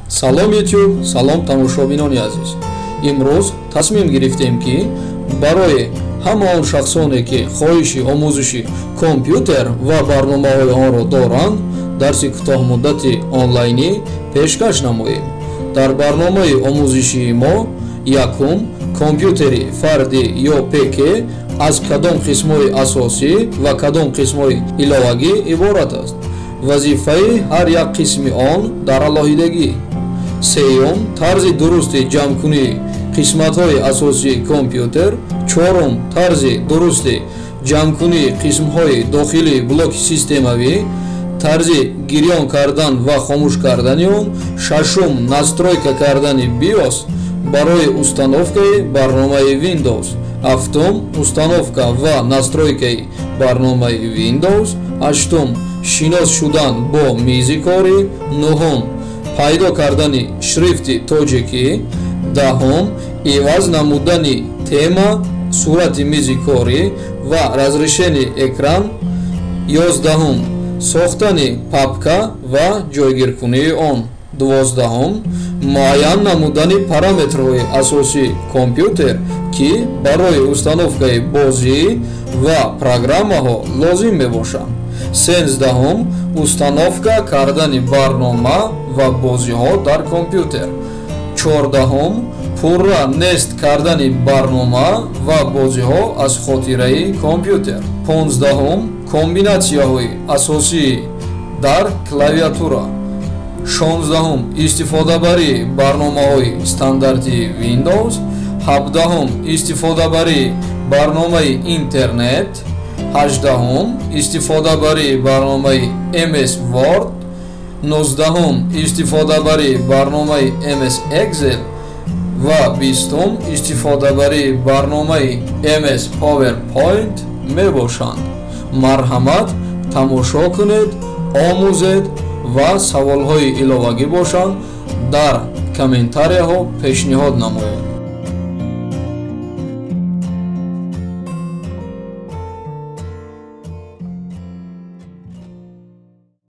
Салом YouTube, салом тамошобинони азиз. Имрӯз тасмим гирифтем, ки барои ҳама он шахсоне, ки хоҳиши омӯзиши компютер ва барномаҳои онро доранд, дарси кӯтоҳмуддати онлайнӣ пешкаш намоем. Дар барномаи омӯзишии мо: якум, компютери фардӣ ё ПК аз кадом қисмҳои асосӣ ва кадом қисмҳои иловагӣ иборат аст, вазифаи ҳар як қисми он дар алоҳидагӣ; сеюм, тарзи дурусти ҷамъкунии қисматҳои асосии компютер; чорум, тарзи дурусти ҷамъкунии қисмҳои дохилии блоки системавӣ, тарзи гирён кардан ва хомӯш кардани он; шашум, настройка кардани BIOS барои установкаи барномаи Windows; ҳафтум, установка ва настройкаи барномаи Windows; ҳаштум, шинос шудан бо мизи корӣ; нуҳум, пайдо кардани шрифти тоҷикӣ; даҳум, иваз намудани тема сурати мизи корӣ ва разрешении экран; 11-ум, сохтани папка ва ҷойгиркунии он; 12-ум, муайян намудани параметрҳои асосии компютер, ки барои установкаи бозӣ ва программаҳо лозим мебошанд; 13-ум, установка кардани барнома ва бозиҳо дар компютер; 14-ум, пурра нест кардани барнома ва бозиҳо аз хотираи компютер; 15-ум, комбинатсияҳои асосии дар клавиатура; 16-ум, истифодабарии барномаҳои стандартии Windows; 17-ум, истифодабарии барномаи интернет; 18-ум, истифодабарии барномаи MS Word; 19-ум, истифодабарии барномаи MS Excel ва 20-ум, истифодабарии барномаи MS PowerPoint мебошанд. Марҳамат, тамошо кунед, омӯзед ва саволҳои иловагӣ бошанд, дар комментарияҳо пешниҳод намоед.